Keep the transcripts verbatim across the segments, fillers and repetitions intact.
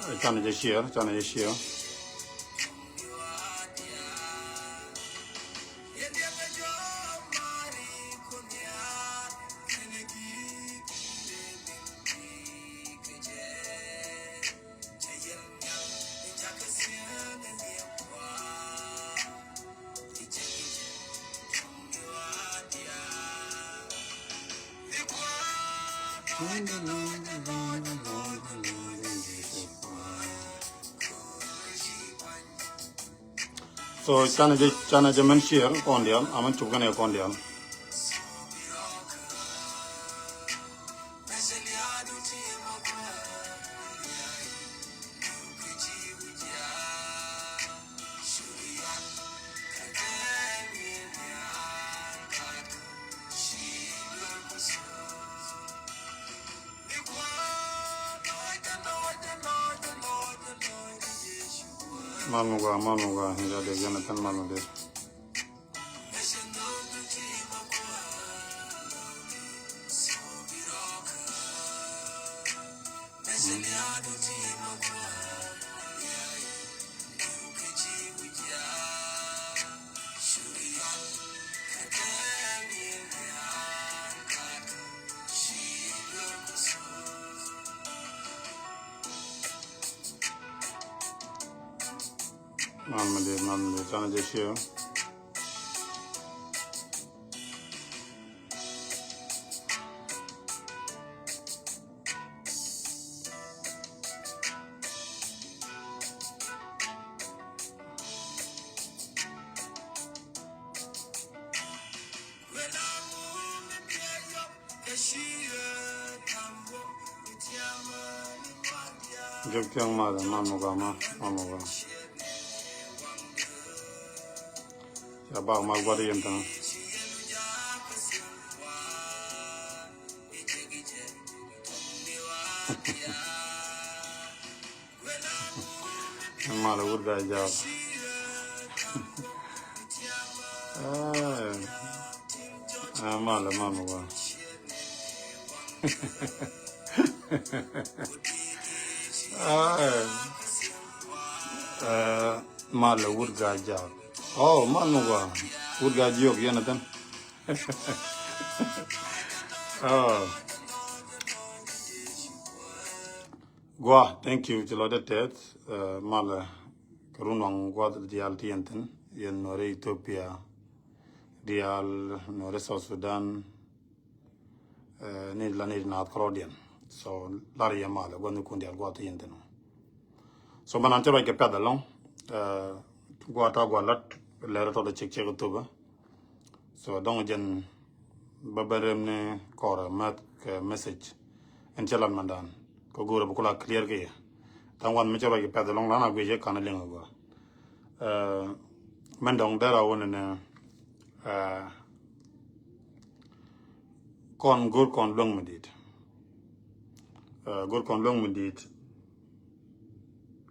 Canɛ jɛ share, canɛ jɛ share. So canɛ jɛ, canɛ jɛ mɛn share kɔn dial, amɛn cup kɛnɛ kɔn dial. Mal mi gua, mal mi gua, ya de gana tan mal mi de. Mal mi dit, mal mi dit, canɛ jɛ share. Jɔk tiɛŋ mal, mal mi gua, mal, mal mi gua. Ya bak mal guat yɛn tɛn. Mal wut ga jab. Ay. Ay, mal, mal mi gua. Ay. Ay, mal wut ga jab. Oh, mal mi gua. Wut ga jiok yɛn a tɛn. Oh. Gua, thank you, ci lɔ de tɛth, eh, malɛ, kɛ run waŋ gua dial ti yɛn thin, yɛn nuɔri Ethiopia, dial nuɔri South Sudan, eh, ni la ni naath kɔrɔdiɛn. So, lar yɛ malɛ, gua ni kun dial gua ti yɛn thin. So, manan cɛ ruac kɛ pɛth alɔŋ, eh, gua ta gua lat, lɛr tɔ de cik cik Ethiopia. So dɔŋ jɛn bä ben rem ni kɔrɛ mɛth kɛ message. Ɛn cɛ lat mɛndan kɛ go̱o̱rɛ bi kula clear kɛ yɛ. Thaŋ wan mi cɛ ruac kɛ pɛth lɔŋ lan a guic ɛ kan liŋ a gua. Eh, mɛn dɔŋ dɛr a wä ni nɛ, eh, kɔn go̱o̱r kɔn luäŋ mi dit. Eh, go̱o̱r kɔn luäŋ mi dit.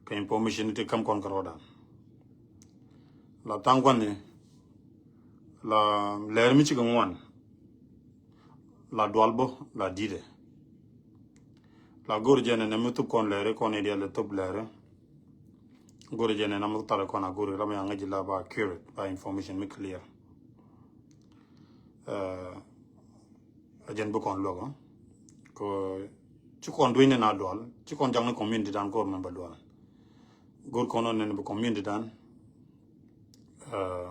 Kɛ information ti kam kɔn kɛ rɔɔdan. La thaŋ gua̱ni, la lɛr mi cikɛ ŋuan, la dual bä, la di̱tɛ. La go̱r jɛn ɛn mi thup kɔn lɛri, kɔn idiɛl thup lɛri. Go̱r jɛn ɛn mi thar kɔn a go̱r ram ya ŋäc la ba accurate, ba information mi clear. Eh, a jɛn bi kɔn luɔk, eh. Kɛ ci kɔn duec ni na dual, ci kɔn jak ni community dan kɔr mɛn ba dual. Go̱r kɔn ɔ nɛn bi community dan, eh,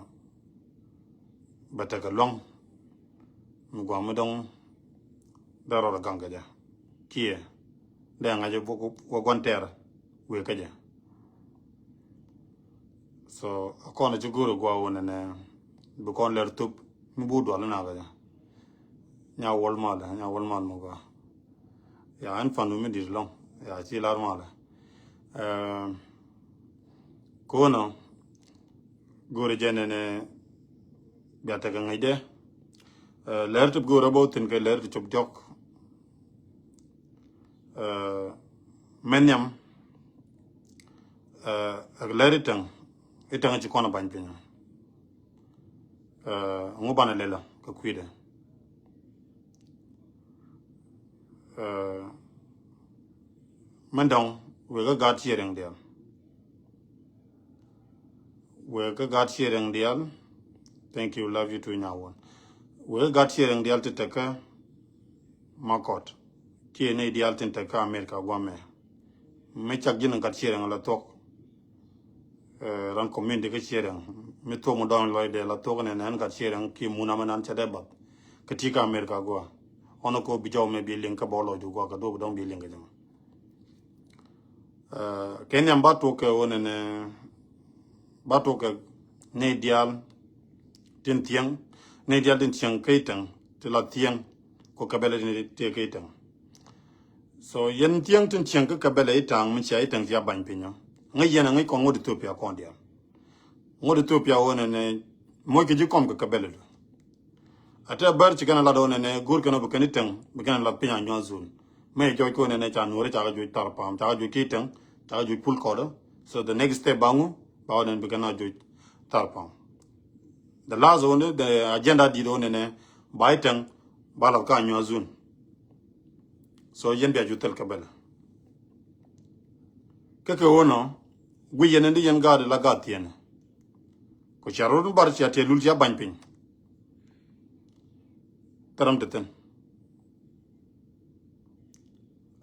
bɛ tekɛ luaŋ mi guam mi dɔŋ dee rɔɔdɛ gaŋ kɛ jɛ kiɛ dee ŋa̱c wä guan tɛɛr wëë kä jɛ. So a kɔn a ci go̱o̱r a gua wä nɛnɛ bi kɔn lɛr thop mi bu dual na kä jɛ. Nya wäl mal, nya wäl mal mi gua. Ya ɛn pandu mi dit lɔŋ ya ci lar mal. Eh, ko̱nɔ go̱o̱r jɛ nɛnɛ bia tekɛ ŋäcdɛ. Eh, lɛr ti go̱o̱r a bä thin kɛ lɛr ti cop jɔk. Eh, mɛn nhiam, eh, lɛr itäŋ, itäŋ ci kɔn a bany piny. Eh, ŋu banɛ lelä kɛ kui̱dɛ. Eh, mɛn dɔŋ Wek kä gat ciɛ riɛŋ dial. Wek kä gat ciɛ riɛŋ dial. Thank you, love you too, nyawon. Wek kä gat ciɛ riɛŋ dial ti tekä Makɔt kiɛ ni dial tin tekä America guamɛ. Mi cak ji̱n gat ciɛ riɛŋ la thuɔk. Eh, ran community kä ciɛ riɛŋ. Mi thuɔk mi dɔny lɔcdɛ la thuɔk nɛ nɛn gat ciɛ riɛŋ kiɛ mun amɛ nan cɛ dee bath. Kä ti kä America gua. Ɔn ko bi jɔw mɛ bi liŋ kä bɔ lɔcdu gua kä duɔk dɔŋ bi liŋ kä jɛ mɔ. Eh, kɛ nhiam ba tuɔk kɛ wä nɛnɛ, ba tuɔk kɛ ni dial tin thiɛŋ, ni dial tin thiɛŋ kä iteŋ ti la thiɛŋ kɔ kɛbɛlɛ tin tiɛ kä iteŋ. So yɛn thiɛŋ tin thiɛŋ kä kɛbɛlɛ itaŋ mi cia iteŋ cia bany piny ɔ. Ŋäc yɛn a ŋäc kɔn ŋot Ethiopia kɔn dial. Ŋot Ethiopia wä nɛnɛ moc kɛ ji̱ kɔm kɛ kɛbɛlɛ du. A tɛ bär ci kɛn a lat ɣöö nɛnɛ go̱o̱r kɛn ɔ bi kɛn itäŋ bi kɛn a lat piny a nyuath zone. Mëë jɔc kɛ ɣöö nɛnɛ ca nuɔ̱ɔ̱ri ca kɛ juɔc thar pa̱a̱m, ca kɛ juɔc kɛ itäŋ, ca kɛ juɔc pul kɔt ɔ. So the next step ba ŋu ba ɣöö nɛnɛ bi kɛn a juɔc thar pa̱a̱m. The last ɣöö nɛnɛ, the agenda dit ɣöö nɛnɛ ba itäŋ ba lat kä a nyuath zone. So yɛn bia ju thil kɛbɛlɛ. Kä kɛ ɣöö nɔ guic yɛn in di yɛn gaat ila gaat thieenɛ. Ku cia rot in bar cia tiɛ lul cia bany piny. Thil ram ti thin.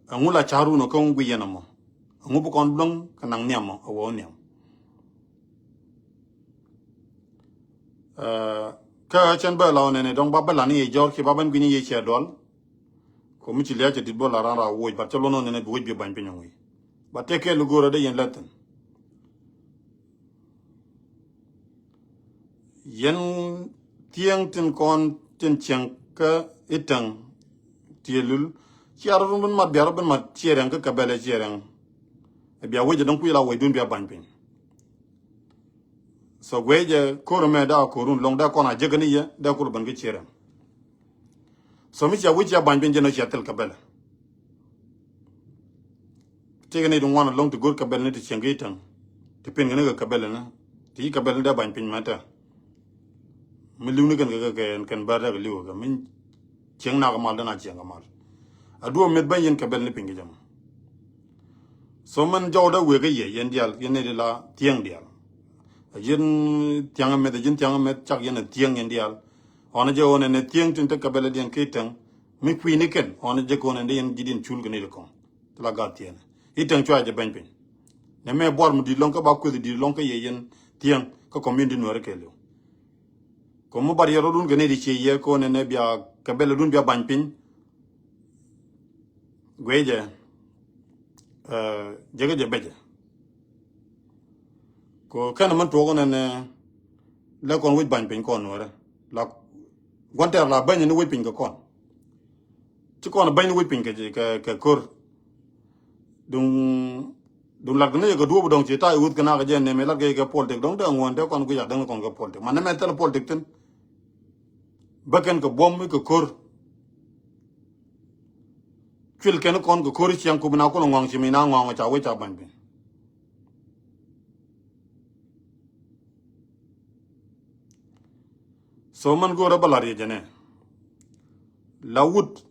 Ɛŋu la ca̱r wun ɔ kä ŋu guic yɛn ɛmɔ? Ɛŋu bi kɔn bluäŋ kɛ naŋ nhiam ɔ ɛ wä wä nhiam? Eh, kä cɛn bä la wä nɛnɛ dɔ̱ŋ ba bä la ni yɛ jɔr ki ba bän gui̱ny yɛ ciɛ dual. Kɔ mi ci lia̱a̱ cɛ dit bä la ran ra woc, but cɛ luɔn wä nɛnɛ bi woc bi bany piny ŋui̱. But tëë kɛɛl go̱o̱rä dee yɛn lät thin. Yɛn thiɛŋ tin kɔn tin cieŋ kä itäŋ tiɛ lul. Cia rɔ bin mat bia rɔ bin mat ciɛ rɛŋ kä kɛbɛlɛ ciɛ rɛŋ. Ɛ bia wec ɛ dɔ̱ŋ kui̱ la wecdun bia bany piny. So guey jɛ ko̱r ɛmɛ dee a ko̱run lɔŋ dee kɔn a jek ni yɛ dee kul ben kä ciɛ rɛŋ. So mi cia wi̱c cia bany piny jɛ nɔ cia thil kɛbɛlɛ. Tëëkɛ ni di ŋuan ɛlɔ̱ŋ ti go̱r kɛbɛlɛ ni ti cieŋ kɛ itäŋ. Ti pin kɛ ni kɛ kɛbɛlɛ ni ti ci kɛbɛlɛ ni dee bany piny mɛ tɛ. Mi li̱w ni kɛn kɛ kɛ kɛn bär tɛ kɛ li̱w kɛ mi cieŋ nak kɛ mal dee na cieŋ kɛ mal. A duɔ̱ɔ̱p meth bäny yɛn kɛbɛlɛ ni piny kɛ jɛ mɔ. So mɛn jɔwdä wëë kä yɛ yɛn diaal yɛn ni di la thiäŋ diaal. A ji̱n thiaŋ meth a ji̱n thiaŋ meth cak yɛn a thiäŋ yɛn diaal. Ɣɔn a jɛ ɣöö nɛnɛ thiäŋ tin te kɛbɛlɛ diɛn kɛ itäŋ. Mi kui̱ni kɛn ɣɔn a jɛ kɛ ɣöö nɛnɛ yɛn ji̱ diɛn cul kɛ ni di kɔŋ. Ti la gat thiɛn itäŋ cua jɛ bɛny piny. Nɛ mɛ buar mi di̱t lɔŋ kä ba kueth di̱t lɔŋ kä yɛ yɛn thiäŋ kä community nuɛri kɛɛliw. Kɛ mi bar yɛ rɔdun kɛ ni di cie yɛ kɛ ɣöö nɛnɛ bia kɛbɛlɛ dun bia bany piny. Guey jɛ, eh, jekɛ jɛ becɛ. Kɛ kɛn mɛn tuɔk nɛn, eh, lɛ kɔn wec bany piny kɔn nuɔrɛ. La guantɛr la bany ni wec piny kɛ kɔn. Ci kɔn bany ni wec piny kɛ, kɛ, kɛ kör. Duŋ, duŋ lat kɛ ni yɛ kɛ duɔp dɔŋ ci tay wuth kɛ nak kɛ jɛ nɛmɛ lat kɛ yɛ kɛ politik dɔŋ dee ŋuɔn dee kɔn guic a dee kɔn kɛ politik. Man nɛmɛ thil politik thin. Bä kɛn kɛ buɔm mi kɛ ko̱r. Cuil kɛn kɔn kɛ ko̱r ciɛŋ kup na kulɛ ŋɔ̱ŋ ci mi na ŋɔ̱ŋ ca wec ca bany piny. So mɛn go̱o̱rä bä la̱r yɛ jɛnɛ. La wut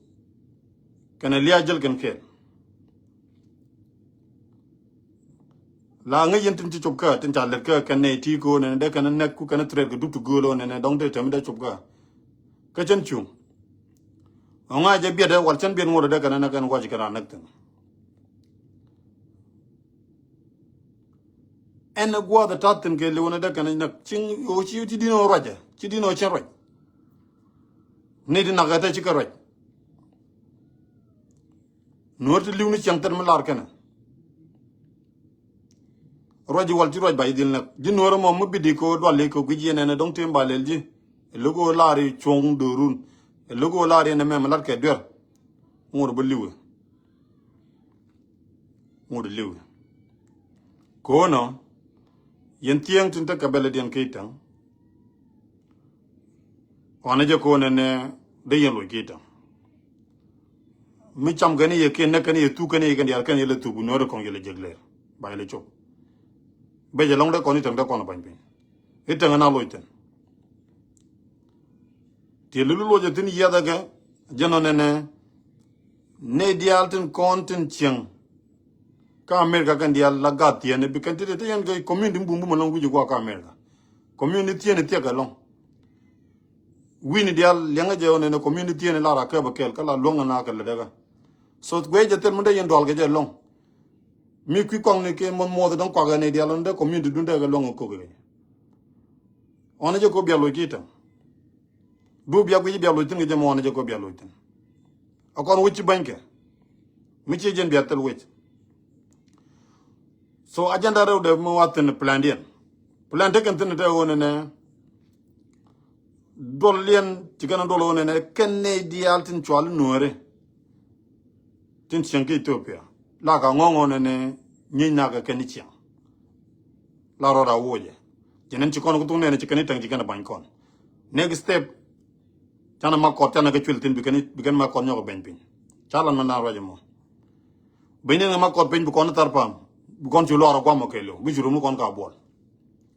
kɛnɛ lia̱a̱ jäl kɛn kɛɛl. La ŋäc yɛn tin ci cop kä tin ca lɛt kä kɛn nɛy ti ko̱o̱n nɛnɛ dee kɛn nɛk ku kɛn threat kɛ dup ti gööl ɣöö nɛnɛ dɔ̱ŋ tëë tɛm dee cop kä. Kä cɛn cuŋ. Ɣöö ŋa̱c jɛ biɛt dee wal cɛn biɛt ŋot dee kɛn nɛk kɛn gua̱c kɛn raan näk thi̱n. Ɛn ɛ gua̱a̱th ɛ ta̱th thi̱n kɛ liwä nɛ dee kɛn näk ci ɣöö ci ti di̱n ɣöö ruacɛ ci di̱n ɣöö cɛn ruac. Ni ti nak ɛ te ci kɛ ruac. Nuɔ̱ɔ̱r ti li̱w ni ciɛŋ thil mi lar kɛnɛ. Ruac ji̱ wal ci ruac ba ji̱ dhil näk. Ji̱ nuɔ̱ɔ̱r ɛmɔ mi bi di ko dual li ko guic yɛn ɛn ɛ dɔ̱ŋ tëë ba lɛl ji̱. Ɛ lo̱k ɣöö lar i̱ cuɔ̱ŋ do̱run. Ɛ lo̱k ɣöö lar yɛn ɛmɛ mi lat kɛ duer. Ŋot bä li̱wɛ. Ŋot li̱wɛ. Ko̱o̱nɔ yɛn thieŋ tin te kɛ bɛlɛ diɛn kɛ itäŋ. Ɣɔn jɛ ko̱n ɛn dee yɛn loc ki̱i̱t tɔ̱. Mi cam kɛn yɛ kiɛn nɛ kɛn yɛ thuk kɛn yɛ kɛn diaal kɛn yɛ lɛ thuk bi nuɔ̱ɔ̱ri kɔn yɛ lɛ jek lɛr ba yɛ lɛ cop. Bɛ jɛ lɔŋ dee kɔn i̱ täŋ dee kɔn ɛ ba̱ny piny. I̱ täŋ ɛn a loc thi̱n. Ti lulu loc ɛ thi̱n yiɛth ɛ kɛ jɛn ɔ nɛnɛ. Nɛy diaal tin kɔn tin cieŋ. Kä America kɛn diaal la gaat thieen bi kɛn ti ti ti yɛn kɛ community bum bum ɛlɔŋ wi̱c guɔ kä America. Community thieen thiek ɛlɔŋ. Wi̱ni diaal liɛŋä jɛ ɣöö nɛnɛ community thieen la ra kɛp ɛ kɛɛl kä la luäŋ ɛna kɛ lɛ dɛkä. So guiɛ jɛ thil mi dee yɛn dual kɛ jɛ ɛlɔŋ. Mi kui̱ kɔŋni kɛ muɔth muɔth dɔ̱ŋ kuak ɛnɛ diaal ɣöö nɛ dee community dun dee kɛ luäŋ ɛ kok kɛ. Ɣɔn ɛ jɛ kɔ bia loc ki tɛm. Du bia guic bia loc thi̱n kɛ jɛ mɔ ɣɔn ɛ jɛ kɔ bia loc thi̱n. A kɔn wec ci bänykɛ. Mi ci jɛn bia thil wec. So agenda rɛw dee mi wa thi̱n plan diɛn. Plan tekɛn thi̱n te ɣöö nɛnɛ. Duɔl liɛn ci kɛn duɔl ɣöö nɛnɛ kɛn nɛy diaal tin cual nuɔ̱ɔ̱ri. Tin cieŋ kä Ethiopia. La ka ŋɔ̱ŋ ɣöö nɛnɛ nyieny nak kɛ kɛn ni cieŋ. La rɔɔd a wuɔcɛ. Jɛ nɛn ci kɔn ku thuk nɛn ci kɛn itäŋ ci kɛn a ba̱ny kɔn. Next step. Canɛ ma kɔt canɛ kɛ cuil thin bi kɛn bi kɛn ma kɔt nyɔk a beny piny. Ca lan ma na ruac mɔ. Beny ni ma kɔt piny bi kɔn thar pam. Bi kɔn cu lɔr a guam ɔ kɛ lo̱ bi cu rum ni kɔn ka buɔl.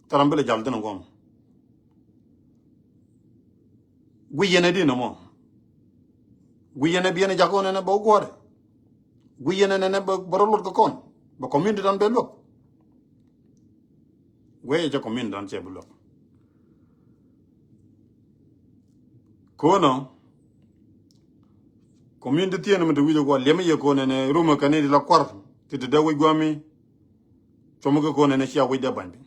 Thar am bi lɛ jal thin a guam. Gui yɛn ɛ di nɛ mɔ. Gui yɛn ɛ bi yɛn ɛ jak ɣöö nɛnɛ bɛ wä guɔ̱ɔ̱rɛ. Gui yɛn ɛ nɛnɛ bɛ rɔ luɔt kɛ kɔn bɛ community dan bɛ luɔk. Guɛ yɛ cɛ community dan cɛ bi luɔk. Ko̱nɔ community thieen mi te wi̱c ɛ guɔ liɛmɛ yɛ ko̱nɛ nɛ rumɛ kɛn ni di la kuar ti te dee wi̱c guami. Cuɔmɛ kɛ ko̱nɛ nɛ cia wi̱c dee ba̱ny piny.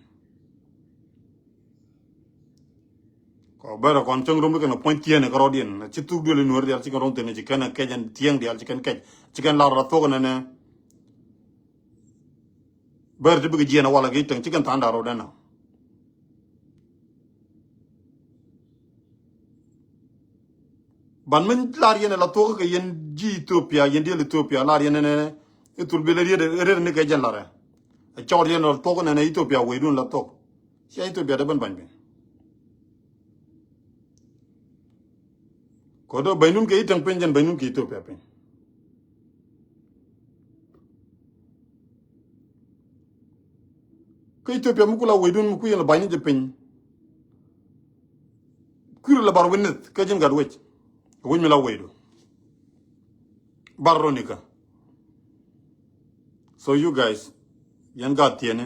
Kɔ bɛrɛ kɔn cäŋ rom kɛn kɛ puɔ̱ny thieen kɛ rɔɔdiɛn ci thuk duël in nuɔ̱r diaal ci kɛn rom thieen ci kɛn kɛc ɛn thieen diaal ci kɛn kɛc ci kɛn lar rɔ thuɔk nɛnɛ. Bɛrɛ ti bikɛ jiɛn a walɛ kɛ itäŋ ci kɛn tha̱a̱ŋ da̱r rɔɔdɛn na. Ban mi lar yɛn ɛ la thuɔk kɛ yɛn ji̱ Ethiopia yɛn diɛl Ethiopia lar yɛn ɛnɛ. Ithul bi lɛ riet riet ni kɛ jɛn larɛ. A cɔɔr yɛn la thuɔk nɛnɛ Ethiopia wecdun la thuɔk. Cia Ethiopia dee ben ba̱ny piny. Kɛ dee bänydun kɛ i̱ täŋ piny jɛn bänydun kɛ Ethiopia piny. Kä Ethiopia mi ku la wecdun mi ku yɛn la ba̱ny ni jɛ piny. Kui̱r la bar wi̱nith kä ji̱n gat wec. Wec mi la wecdu. Bar roni kä. So you guys, yɛn gaat thieni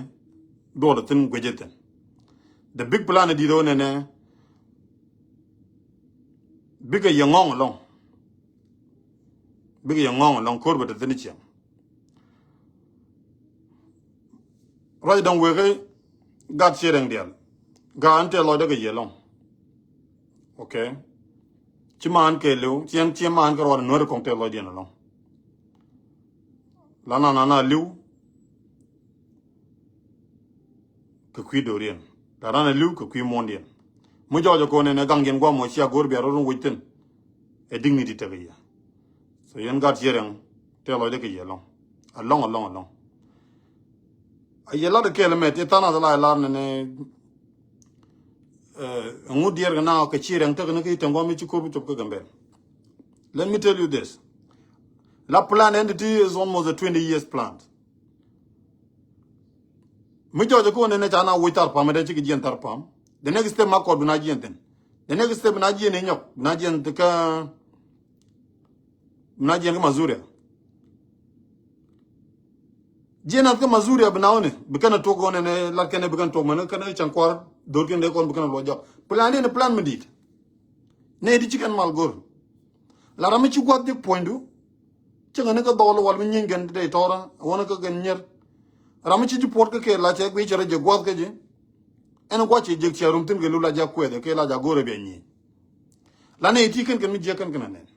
duɔl thi̱n guecä thi̱n. The big plan di̱t ɣöö nɛnɛ bikɛ yɛ ŋɔ̱ŋ ɛlɔ̱ŋ. Bikɛ yɛ ŋɔ̱ŋ ɛlɔ̱ŋ ko̱r bɛ te thi̱n cieŋ. Ruac dɔ̱ŋ wek gat ciɛ rɛŋ diaal. Gaat ɛn tɛth lɔcdä kɛ yɛ ɛlɔ̱ŋ. Okay. Ci maan kɛ li̱w ciɛn ciɛ maan kɛ ruɔt nuäri kɔŋ tɛth lɔcdiɛn ɛlɔ̱ŋ. La na na na li̱w kɛ kui̱ do̱riɛn. La na na li̱w kɛ kui̱ muɔ̱ndiɛn. Mi jɔɔcɛ ko̱n ɛn ɛ gaŋdiɛn gua̱a̱m mɔ cia go̱o̱r bia rɔ̱ run wec thi̱n. Ɛ dignity tekɛ yɛ. So yɛn gat ciɛ rɛŋ tɛth lɔcdä kɛ yɛ ɛlɔ̱ŋ. Ɛlɔ̱ŋ ɛlɔ̱ŋ ɛlɔ̱ŋ. A yɛ lat kɛɛl mɛ ti tha̱a̱ŋ nath la ɛ lar nɛnɛ. Ɛŋu diɛɛr kɛ na kɛ ci rɛŋ tek ni kä i̱ tɛŋ guam i̱ ci ko̱r bi cop kä Gambɛl. Let me tell you this. La plan entity is almost a twenty years plan. Mi jɔɔcɛ kä wä nɛnɛ ca na woc thar pam ɛ dee cikɛ jiɛn thar pam. The next step ma kɔt bi na jiɛn thin. The next step bi na jiɛn inyɔk bi na jiɛn thikä. Bi na jiɛn kä Mazuria. Jiɛn nath kä Mazuria bi na wä ni bi kɛn a tuɔk wä nɛnɛ lat kɛn bi kɛn tuɔk mɛn kɛn cɛn kuar dho̱r kɛn dee kɔn bi kɛn a luɔ jɔk. Plan ni plan mi di̱i̱t. Nɛ di ci kɛn mal go̱r. La ram mi ci gua̱th jek puɔ̱nydu. Cäŋɛ ni kä dhɔl wal mi nyieeny kɛn dee tɔrä wä ni kä kɛn nyier. Ram mi ci ji̱ puɔt kä kɛ la cɛ guic cɛ rɔ jɛ gua̱th kä ji̱. Ɛn gua̱c cɛ jek cia rum thi̱n kɛ lu la jak kuɛth kɛ la jak go̱r ɛ bia nyieny. La nɛy ti kɛn kɛn mi jiäk kɛn kɛn anɛn.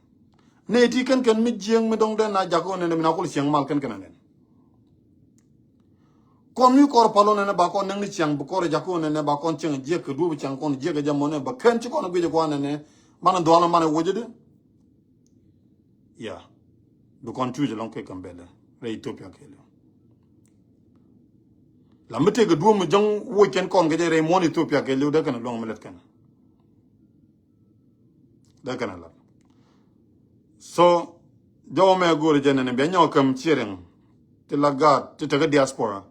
Nɛy ti kɛn kɛn mi jiäk mi dɔ̱ŋ dɛn na jak ɣän ɛn mi na kul cieŋ mal kɛn kɛn anɛn. Kɔn mi kɔr pal ɣän ɛn ba kɔn näŋ ni ciaŋ bi kɔr jak ɣän ɛn ba kɔn cieŋ jiäk kɛ duɔ̱p ciaŋ kɔn jiäk kɛ jɛ mɔnɛ ba kɛn ci kɔn guic kuan ɛn. Manɛ dhual manɛ wocä di. Ya. Bi kɔn cuc ɛlɔŋ kɛ Gambɛl rɛy Ethiopia kɛɛliw. La mi tëëkɛ duɔ̱ɔ̱m mi jäŋ woc kɛn kɔn kɛ jɛ rɛy muɔ̱n Ethiopia kɛɛliw dee kɛn luäŋ mi lät kɛn. Dee kɛn lat. So jɔwä mɛ go̱o̱rɛ jɛ nɛn bia nyɔk käm ciɛ riɛŋ. Ti la gaat ti tekä diaspora.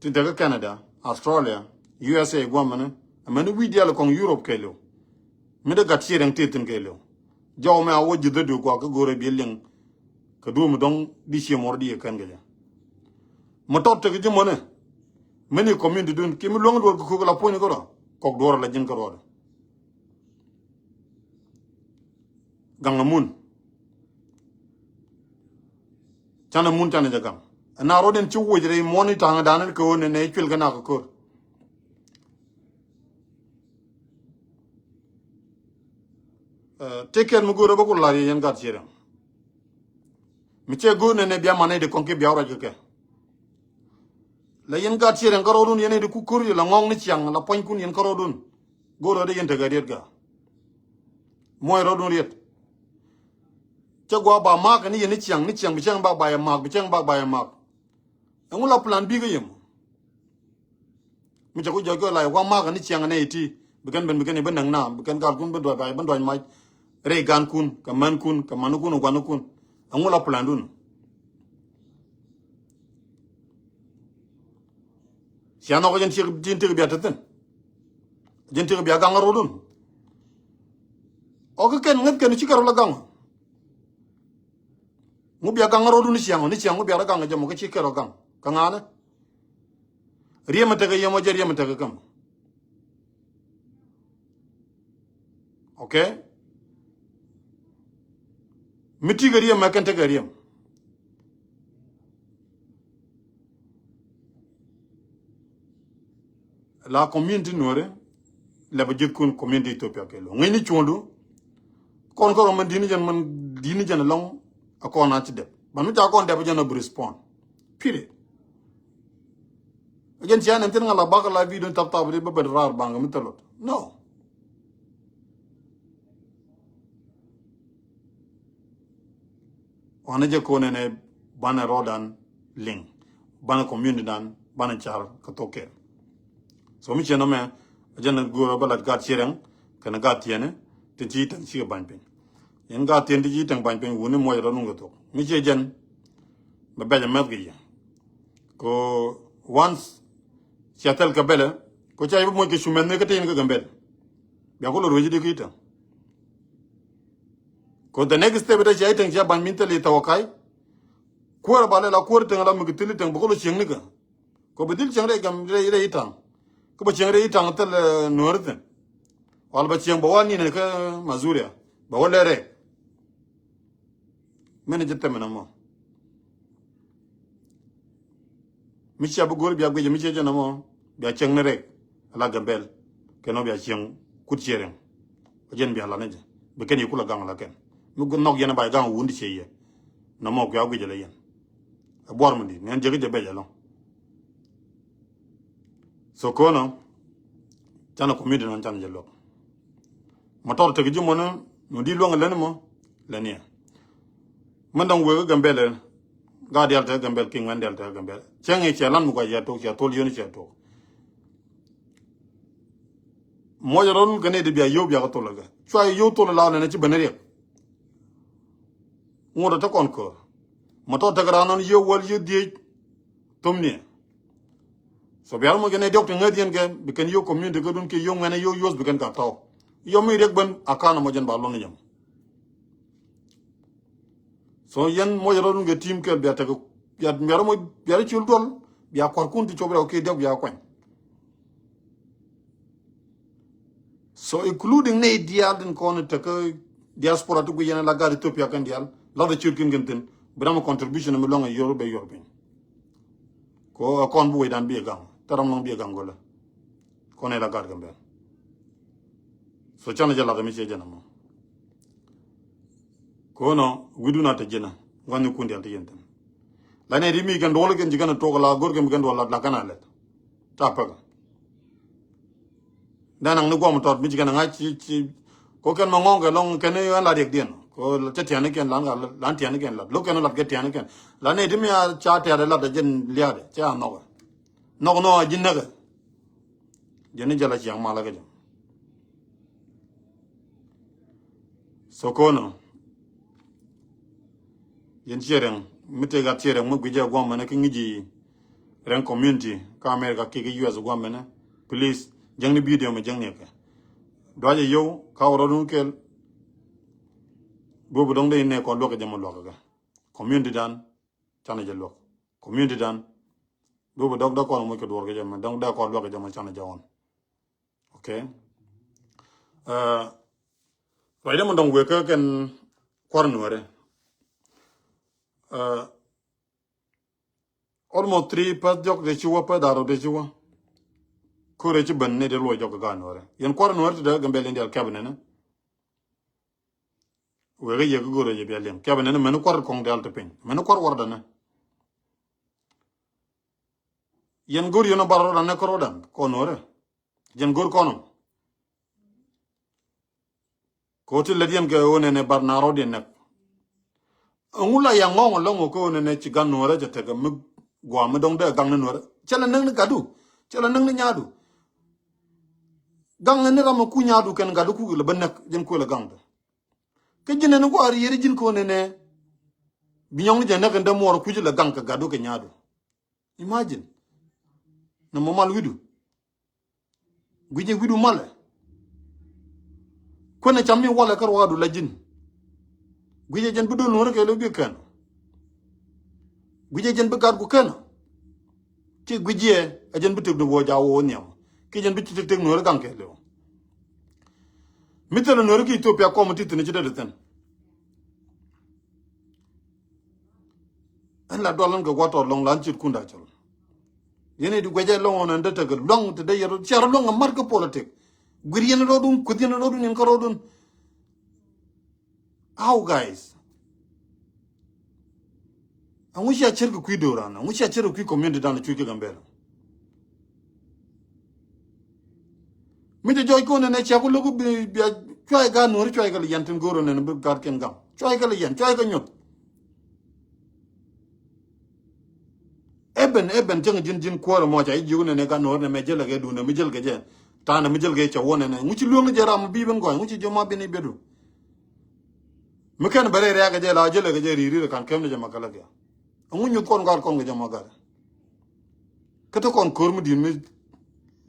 Ti tekä Canada, Australia, U S A guamɛni. Ɛmɛni wi̱i̱ diaal kɔŋ Europe kɛɛliw. Mi dee gat ciɛ riɛŋ ti thi̱n kɛɛliw. Jɔw mɛ a wä ji̱ dhädu kua kä go̱o̱rɛ bi liŋ. Kɛ duɔ̱ɔ̱m dɔ̱ŋ di ciɛ muɔr di yɛ kɛn kɛ jɛ. Mi tɔt tek ji̱ mɔnɛ. Mini community dun ki mi luäŋ duɔl kɛ kuk la puɔ̱ny kärɔ. Kɔk duɔr la ji̱n kärɔ. Gaŋ amun. Canɛ mun canɛ jɛ gaŋ. Ɛn na rɔɔd in ci wuc rɛy muɔ̱n i̱ ta̱a̱ŋ da̱a̱n in kɛ ɣöö nɛ nɛ cuil kɛ nak kɛ kör. Tëë kɛn mi go̱o̱r ɛ bä ku la̱r yɛ yɛn gat ciɛ rɛŋ. Mi cɛ go̱o̱r nɛnɛ bia man nɛy di kɔŋ ki bia wä ruac kɛ kɛ. La yɛn gat ciɛ rɛŋ kärɔɔdun yɛn nɛy di ku ko̱r yɛ la ŋɔŋ ni ciaŋ la puɔ̱nykun yɛn kärɔɔdun. Go̱o̱r rɔɔdɛ yɛn tekɛ riet ga. Muɔc rɔɔdun riet. Cɛ gua ba ma̱a̱k ni yɛn ni ciaŋ ni ciaŋ bi cɛŋ bak ba yɛ ma̱a̱k bi cɛŋ bak ba yɛ ma̱a̱k. Ɛŋu la plan bi kä yɛ mɔ. Mi cɛ ku jɔc kɛ la yɛ kua ma̱a̱k ni ciaŋ nɛ iti. Bi kɛn ben bi kɛn i̱ ben näŋ na bi kɛn galkun ben duac ba yɛ ben duac mac. Rɛy gankun kɛ mänkun kɛ mankun kɛ guankun. Ɛŋu la plan dun. Cia nhɔk jɛn tiek jɛn tiek bia te thin. Jɛn tiek bia gaŋ rɔɔdun. Ɔ kä kɛn ŋäth kɛn ci kɛ rɔ la gaŋ. Ŋu bia gaŋ rɔɔdun ni ciaŋ ni ciaŋ ŋu bia rɔ gaŋ jɛ mɔ kä ci kɛ rɔ gaŋ kä ŋa̱nɛ. Riɛm a tekɛ yɛm ɔ jɛ riɛm a tekɛ käm. Okay. Mi tikɛ riɛm mɛ kɛn tekɛ riɛm. La community nuɔri lɛ bɛ ji̱thkun community Ethiopia kɛ lo ŋäcni cuɔ̱ndu. Kɔn kärɔ mɛn di̱t ni jɛn mɛn di̱t ni jɛn ɛlɔ̱ŋ. A kɔn a ci dɛp ban mi ca kɔn dɛp jɛn a bi respond. Period. Jɛn cia nɛn thin ŋa la bak la video tap tap ri bä ben raar baŋ mi thilot. No. Wanɛ jɛ konɛ nɛ banɛ rɔɔdan liŋ. Banɛ community dan banɛ car kä thok kɛl. So mi ciɛ nɔmɛ a jɛn go̱o̱r bä lat gat ciɛ rɛŋ kɛn gat tiɛnɛ ti ci tɛŋ cikɛ ba̱ny piny. Yɛn gat tiɛn ti ci tɛŋ ba̱ny piny wuni muɔc rɔ nuŋ kɛ thok mi ciɛ jɛn. Bɛ bɛc a mɛth kɛ yɛ. Ko once cia thɛl kɛ bɛlɛ ko ca yɛ bä muɔc kɛ cumɛn ni kä tin kä gambɛl. Bia ko lɔ ruec di ki tɛŋ. Ko the next step ita cia itɛŋ cia ba̱ny min thil ithawä ka̱y. Kuäär ba lɛ la kuäär tɛŋ la mi ki thil itɛŋ bä ko lɔ cieŋ ni kä. Ko bi dhil cieŋ rɛy gam rɛy rɛy itaŋ. Kä bä cieŋ rɛy itaŋ thil nuäär thin. Wal bä cieŋ bä wa ninɛ kä Mazuria bä wä lɛ rɛy. Mɛn jɛ thɛmɛ na mɔ. Mi cia bi go̱r bia guic mi cia jɛ na mɔ bia cieŋ ni rɛy. Ala gambɛl kɛn ɔ bia cieŋ kut cie rɛŋ. Jɛn bia la ni jɛ bi kɛn yi kula gaŋ la kɛn mi gu nhɔk yɛn ba gaŋ wun di cie yɛ. Na mɔ kua guic la yɛn. Ɛ buar mi di nɛn jɛ ki jɛ bɛ jɛ lɔŋ. So konɔ canɛ community nɔn canɛ jɛ luɔk. Mɔ tɔr tek ji̱ mɔnä nɔ di luäŋ lɛn mɔ lɛn yɛ. Mɛn da̱ŋ wek kä gambɛl ɛ gaa dial te gambɛl kiŋ wɛn dial te gambɛl cɛŋ i̱ cɛ lan mi gua cɛ tok cɛ thol yön cɛ tok. Muɔcɛ rɔn kɛ ni di bia yio̱w bia kä thol kɛ cua yio̱w thol la nɛn ci ben riɛk. Ŋot ɛ te kɔn köör mɔ tɔr tek ran nɔn yio̱w wäl yio̱w dhiec. Thom ni. So biar mo jene diok ti ŋäth yɛn kɛ bi kɛn yo community kä dun ki yo ŋuɛn yo yos bi kɛn ka tɔw. Yo mi riek ben a kan mo jɛn ba lon yɛm. So yɛn mo jɛ rɔ dun kɛ team kɛl bia tek bia biar mo biar cul duɔl bia kɔr kun ti cop rɛw ki diok bia kuany. So including ne dial din kɔn tekä diaspora ti gui yɛn la gat Ethiopia kɛn dial la de cur kin kɛn thin bi ram contribution mi luaŋ a yor bɛ yor piny. Ko a kɔn bi wecdan bi gaŋ te ram nɔŋ bi gaŋ gole. Kɔn ila gat kɛn bɛn. So canɛ jɛ lat mi cie jɛn amɔ. Ko nɔ widu na te jɛn a ŋuan ni kun dial te jɛn thin. La ne ri mi kɛn duɔl kɛn ji̱ kɛn tuɔk la gor kɛn bi kɛn duɔl lat la kɛn a lɛt. Ta pɛk. Dɛn naŋ ni guɔm tɔt mi ci kɛn ŋa̱c ci ci ko kɛn ma ŋɔŋ kɛ lɔŋ kɛn ni ɣän la riɛk diɛn ko cɛ tiɛn ni kɛn lan ka lan tiɛn ni kɛn lat lo kɛn lat kɛ tiɛn ni kɛn lan ni ti mi a ca tɛɛr lat jɛn liaat cɛ a nɔk nɔk nɔ a ji̱n näk jɛn ni jɛl a ciaŋ mal a kɛ jɛ. So konɔ yɛn ciɛ rɛŋ mi tëë gat ciɛ rɛŋ mi guic jɛ guɔm mɛnɛ ki ŋi̱ci rɛŋ community kä America kiɛ ki U S guɔm mɛnɛ. Please jäŋni video mɛ jäŋni kɛ duacɛ yio̱w ka wä rɔdun kɛl. Duɔ̱p dɔ̱ŋ dee inɛ kɔ luɔk kɛ jɛ mɔ luɔk kɛ community dan. Canɛ jɛ luɔk community dan. Duɔ̱p dɔ̱ŋ dee kɔn muc kɛ duɔ̱ɔ̱r kɛ jɛ mɛ, dɔ̱ŋ dee kɔn luak kɛ jɛ mɛ canɛ jɛ ɣɔn. Okay. Ruacdɛ mɛ dɔ̱ŋ wëë kä kɛn kua̱r Nuäärɛ. Almost three, päth jɔk dee ci wä, päth da̱r dee ci wä. Ko̱rɛ ci ben ni dee luɔc jɔk kɛ gaat Nuäärɛ. Yɛn kua̱r Nuäärɛ ti dee Gambɛl in dial kɛp nɛnɛ. Wëë kä yɛ kä go̱rɛ jɛ bia liŋ kɛp nɛnɛ, mɛn kua̱r kɔŋ dial ti piny, mɛn kua̱r wardanɛ. Yɛn go̱r yɛn ɔ bar rɔɔdan nɛ kä rɔɔdan kɔn Nuäärɛ. Jɛn go̱r kɔn ɔ. Kɛ ɣöö ti lät yɛn kɛ ɣöö nɛnɛ bar na rɔɔdiɛn nɛk. Ɛŋu la ya ŋɔŋ ɛlɔ̱ŋ ɔ kä ɣöö nɛnɛ ci gaŋ Nuäärɛ cɛ tekɛ mi gua̱a̱ mi dɔ̱ŋ dee gaŋ ni Nuäärɛ. Cɛ lɛ näk ni gatdu. Cɛ lɛ näk ni nyaadu. Gaŋ ni ram ɛ ku nyaadu kɛn gatdu kuk lɛ bä näk, jɛn kuël ɛ gaŋ dɛ. Kä ji̱n nɛnɛ gua̱a̱r yiëri ji̱n kä ɣöö nɛnɛ bi nyɔŋ ni jɛ näk in dämuɔɔr kuc lɛ gaŋ kɛ gatdu kɛ nyaadu. Imagine. Nɛ mɔ mal wi̱du. Gui̱cɛ wi̱du malɛ. Kuänɛ cam mi walɛ kä ruaadu la ji̱n. Gui̱cɛ jɛn bi dol Nuäärɛ kɛɛliw bi kɛn. Gui̱cɛ jɛn bi gatku kɛn. Ci gui̱cɛ ɛ jɛn bi tëk dup wä jaw wä nhiam. Ki jɛn bi ci tëk tëk Nuäärɛ gaŋ kɛɛliw. Mi thilɛ Nuäärɛ ki Ethiopia kɔm ti thi̱n ci dee di thi̱n. Ɛn la dual ɛn kɛ gua̱tɔr lɔŋ lan cit kunda cɔl. Yɛn i̱ di guɛcɛ lɔŋ ɔn ɛn dee tekɛ luaŋ ti dee yɛr ciar luaŋ ɛ mat kä politik. Guir yɛn rɔɔdun, kueth yɛn rɔɔdun, yɛn kä rɔɔdun. How, guys? Ɛŋu cia cir kɛ kui̱ do̱ran, ɛŋu cia cir kɛ kui̱ community dan cuc kɛ Gambɛl. Mi te jɔc kɔn nɛnɛ cia ku lo̱k bi bia cuay gaat Nuäärɛ cuay kɛ lɛ yɛn tin go̱o̱r nɛnɛ bi gaat kɛn gam. Cuay kɛ lɛ yɛn, cuay kɛ nyuɔth. Eben, eben cäŋ ji̱n ji̱n kuäärä mɔ ca ji̱ jiök nɛnɛ gaat Nuäärɛ nɛmɛ jälɛ kɛ duundɛ mi jäl kɛ jɛ. Ta̱a̱nɛ mi jäl kɛ cɛ wä nɛnɛ. Ŋu ci lueŋ jɛ ram mi bi ben gɔ̱a̱ny, ŋu ci ji̱ ma ben i̱ bedu. Mi kɛn bɛ rɛy rɛ̈ɛ̈k kɛ jɛ la jälɛ kɛ jɛ ri̱i̱ ri̱i̱ rɛ ka̱n kɛm ni jɛ ma kälä kɛ. Ɛŋu nyuth kɔn gaat kɔn kɛ jɛ ma gat. Kä te kɔn ko̱r mi di̱i̱t mi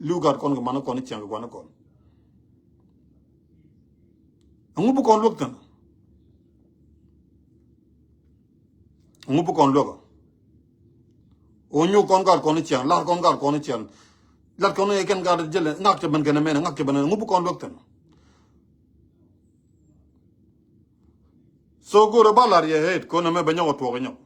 li̱w gat kɔn kɛ man kɔn i̱ ciɛŋ kɛ gua̱n kɔn. Ɛŋu bi kɔn luäk thi̱n? Ɛŋu bi kɔn luäk? Ɣöö nyuth kɔn gat kɔn i̱ ciɛŋ, lar kɔn gat kɔn i̱ ciɛŋ. Lat kɔn i̱ kɛn gat jälɛ ŋak cɛ ben kɛn ɛmɛn, ŋak cɛ ben ɛŋu bi kɔn luäk thi̱n? So go̱o̱rɛ ba la̱r yɛ ɣet kɔn ɛmɛ bɛ nyɔk ɛ tuɔɔk ɛ nyɔk.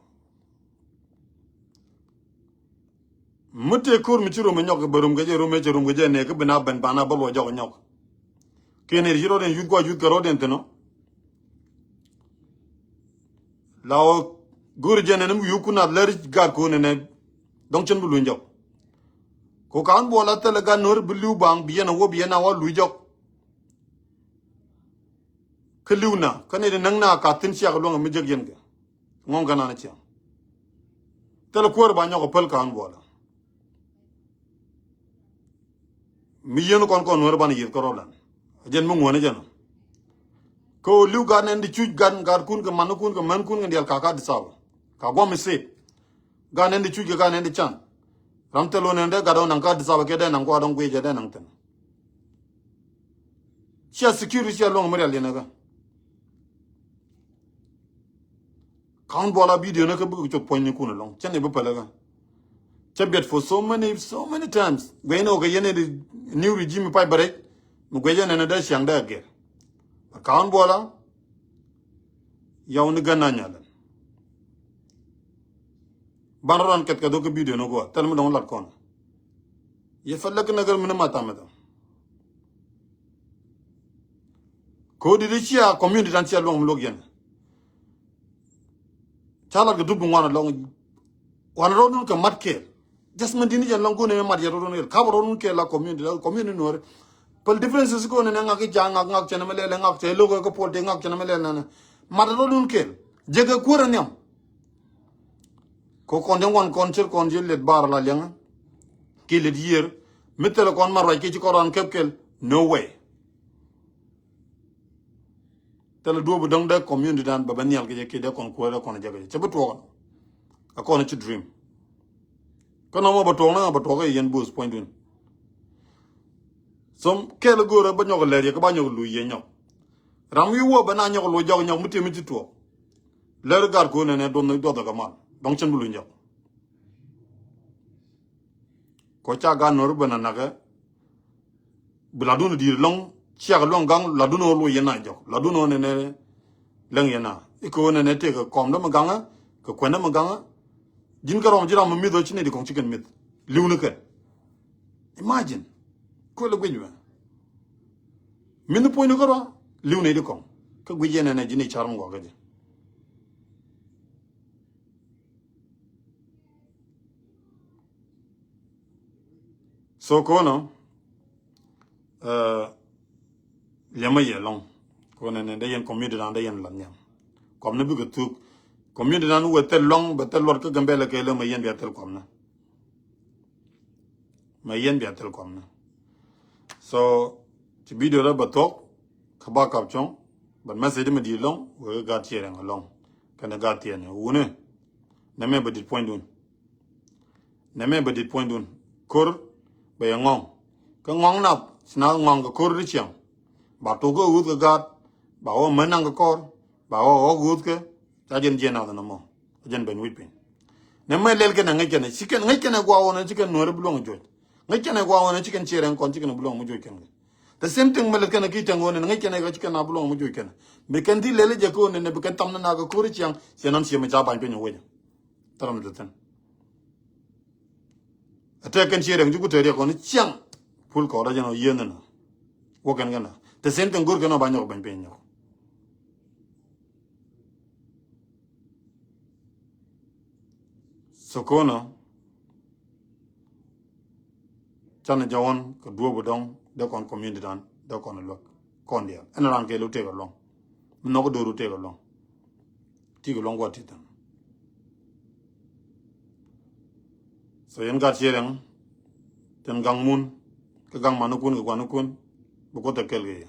Mi tëë ko̱r mi ci rom ɛ nyɔk bɛ rom kɛ jɛ, rom ɛ cɛ rom kɛ jɛ nɛ kä bi na ben bana bä luɔ jɔk ɛ nyɔk. Kiɛ nɛ ri ci rɔɔdɛn yuth gua̱c yuth kɛ rɔɔdɛn thi̱n ɔ. La ɣöö go̱o̱ri jɛ nɛn mi wi̱i̱ kun a lär gaat ko̱n nɛnɛ dɔ̱ŋ cin bi luny jɔk. Ko ka̱n buɔl a thilɛ gat no̱r bi li̱w baŋ bi yɛn a wä bi yɛn a wä luny jɔk. Kä li̱w na kä nɛy ti näŋ na ka thi̱n ciak luäŋ mi jek yɛn kɛ ŋɔŋ kɛ nan ciaŋ. Thilɛ kuäär ba nyɔk a päl ka̱n buɔl a. Mi yien kɔn kɔn nuɛr ban yieth kä rɔlan. Jɛn mi ŋuɔni jɛn. Kä liw gat nɛn di cuc gat gat kun kɛ man kun kɛ män kun kɛ dial ka ka disaba. Ka guam mi sip. Gat nɛn di cuc kɛ gat nɛn di can. Ram thil wä nɛn dee gat wä naŋ ka disaba kɛ dee naŋ kua dɔŋ guic jɛ dee naŋ thin. Cia security cia luɔŋ mi rial yɛn kä. Ka̱n buɔla video ni kä bikɛ cop puɔ̱ny ni kun alɔŋ cɛ ni bi päläkä. Cɛ biɛt for so many, so many times. Guɛy ni wä kɛ yɛn ni di new regime pay bɛ rɛc. Mi guɛc ɛn ɛn dee ciaŋ dee agɛr. Ka̱n buɔla. Yaw ni gän na nyalän. Ban rɔ ran kɛt kɛ dhok kä video ni guɔ thɛl mi dɔŋ lat kɔn. Yɛ fɛ lek nɛ gɛr mi ni ma thamɛ tham. Kodi di cia community dan cia luɔŋ mi luɔk yɛn. Ca lat kɛ dup bi ŋuan alɔŋ. Wan rɔdun kɛ mat kɛɛl. Just mɛn dini jɛn lɔŋ koni mat yɛ rɔdun kɛɛl kap rɔdun kɛɛl la community la community nuɔri. Pɛl differences koni nɛ ŋak i̱ ca ŋak ŋak cɛn mɛ lɛl ŋak cɛ lokä kä pol te ŋak cɛn mɛ lɛl nɛnɛ. Mat rɔdun kɛɛl jɛ kɛ kuäär aniam. Kɛ kɔn jɛ ŋuan kɔn cir kɔn jɛ let bar la liɛŋä. Ki let yiër mi thilɛ kɔn mat ruac ki ci kɔn ran kɛp kɛl. No way. Thilɛ duɔ̱ɔ̱p dɔ̱ŋ dee community dan bɛ bɛ nhial kɛ jɛ ki dee kɔn kuäär dee kɔn jɛ kɛ jɛ cɛ bi tuɔɔk. A kɔn ci dream. Kä nɔmɔ bɛ tuɔɔk na bɛ tuɔɔk kɛ yɛn bus puɔ̱nydun. Som kɛl go̱o̱rä bä nyɔk lɛr yɛ kä ba nyɔk luc yɛ nyɔk. Ram wi̱i̱ wä bɛ na nyɔk luc jɔk nyɔk mi tiɛ mi ci tuɔɔk. Lɛr gat ko̱n nɛnɛ duɔth duɔth kɛ mal dɔ̱ŋ cin bi luc nyɔk. Kɔ ca gat Nuɔr ben a nakɛ. Bi latdun di̱i̱t lɔ̱ŋ ciak luɔ̱ŋ gaŋ latdun ɣä luɔ̱c yɛn na jɔk latdun ɣä nɛnɛ. Läŋ yɛn na ikɛ ɣä nɛnɛ tëëkɛ kɔmdä mi gaŋä kɛ kuɛndä mi gaŋä. Ji̱n kä rɔm ji̱ ram mi mi̱th ɣä ci nɛy di kɔŋ ci kɛn mi̱th. Li̱w ni kɛn. Imagine. Kuël ɛ guic mɛ. Mi̱th puɔ̱ny ni kä rɔa li̱w nɛy di kɔŋ. Kä guic yɛn nɛnɛ ji̱n i̱ car mi gɔaa kä jɛ. So kono, eh, liɛmɛ yɛ lɔŋ. Kono ni dee yɛn community dan dee yɛn lat nhiam. Kɔm ni bikɛ thuk. Community dan wee thil lɔŋ bɛ thil luɔt kä Gambɛla kɛ lɛ mɛ yɛn bia thil kɔm ni. Mɛ yɛn bia thil kɔm ni. So ci video dee bɛ thuɔk kä ba kap cɔŋ. But message mi di lɔŋ wee gat ciɛ rɛŋ lɔŋ. Kɛn gat thiɛn wuni. Nɛ mɛ bɛ dit puɔ̱nydun. Nɛmɛ bɛ dit puɔ̱nydun ko̱r bɛ yɛ ŋɔ̱ŋ. Kä ŋɔ̱ŋ nath ci nath ŋɔ̱ŋ kɛ ko̱r ti ciɛŋ. Ba tok kä ɣöth kɛ gaat ba wä män naŋ kɛ kɔr ba wä ɣɔ̱k ɣöth kɛ. Ca jɛn jiɛn nath nɔmɔ a jɛn ben wi̱c piny. Nɛmɛ lɛl kɛn ɛ ŋäc kɛn ɛ ci kɛn ŋäc kɛn ɛ gua̱a̱ wä nɛ ci kɛn nuɛɛr bi luɔ̱ŋ joc. Ŋäc kɛn ɛ gua̱a̱ wä nɛ ci kɛn ciɛ rɛŋ kɔn ci kɛn bi luɔ̱ŋ mi joc kɛn kɛ. The same thing mɛ lɛl kɛn ɛ ki tɛŋ wä nɛ ŋäc kɛn ɛ kɛ ci kɛn a bi luɔ̱ŋ mi joc kɛn. Bi kɛn ti lɛl jɛ kä wä nɛ bi kɛn tam ni na kɛ ko̱r ti ciɛŋ ciɛ nan ciɛ mi ca ba̱ny piny wecɛ. Thɛrɛ mi thɛthɛn. A tɛk kɛn ciɛ rɛŋ ci ku tɛk riɛk kɔn ciaŋ. Pul kɔɔr a jɛn ɔ yieen ni na. Wä kɛn kɛn na. The same thing go̱r kɛn ɔ ba nyɔk bɛny piny nyɔk. So kono. Canɛ jɔwän kɛ duɔ̱ɔ̱p dɔ̱ŋ dee kɔn community dan dee kɔn luäk. Kɔn diaal ɛn raan kɛɛl wä tëëk a luɔ̱ŋ. Mi nhɔk do̱r wä tëëk a luɔ̱ŋ. Ti kɛ luɔ̱ŋ gua̱t ti thin. So yɛn gat ciɛ rɛŋ tin gaŋ mun kä gaŋ manikun kɛ guanikun. Bi kuoth ɛ kɛl kɛ yɛ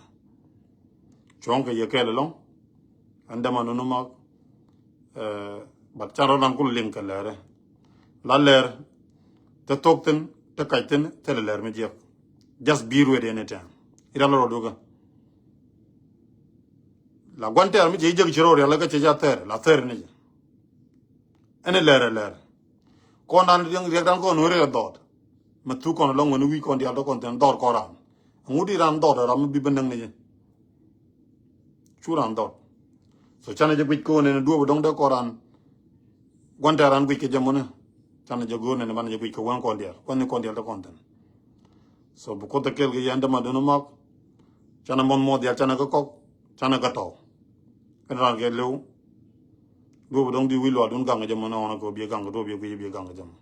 cuɔ̱ŋ kɛ yɛ kɛl ɛlɔ̱ŋ. Ɛn däman nunu mak. But can rɔ nan kul liŋ kɛ lɛrɛ la lɛr. Te thok thin te kac thin thilɛ lɛr mi jiɛk. Just be ready anytime. Ira lɔ rɔ dukä. La guan tɛɛr mi cɛ ji̱ jek ci rɔ rial kä cɛ ja thɛɛr la thɛɛr ni jɛ. Ɛn lɛr ɛ lɛr. Kɔn dan riɛk dan kɔn weri ɛ dhɔt. Mɛ thuk kɔn lɔŋ wɛni wi̱i̱ kɔn dial tɔ kɔn thin dhɔr kɔn ran. Ŋut iran dhɔt ram mi bi bä näŋ ni jɛ. Cu ran dhɔt. So canɛ jɛ guic ko̱n ɛn duɔp dɔŋ dee kɔn ran. Guan tɛɛr ran guic kɛ jɛ muni. Canɛ jɛ go̱o̱r nɛn banɛ jɛ guic kɛ wän kɔn dial wän ni kɔn dial tɔ kɔn thin. So bi kuoth ɛ kɛl kɛ yɛn däma duni mak. Canɛ muɔth muɔth dial canɛ kä kɔk canɛ kä tɔw. Kɛn ran kɛ liw. Duɔp dɔŋ di wi̱i̱ luaadun gaŋ kɛ jɛ muni ɔnɛ kɛ biɛ gaŋ kɛ duɔp biɛ guic biɛ gaŋ kɛ jɛ muni.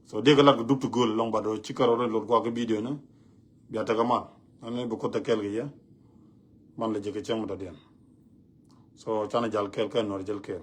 So diɛ kɛ lat kɛ dup ti gööl lɔŋ bat ci kɛ rɔ rɛ lot guak kɛ video ni. Bia tekɛ mal ɛn bi kuoth ɛ kɛl kɛ yɛ. Man lɛ jɛ kɛ cäŋ mi dɔ̱diɛn. So canɛ jal kɛl kɛ nuɔr jɛl kɛl.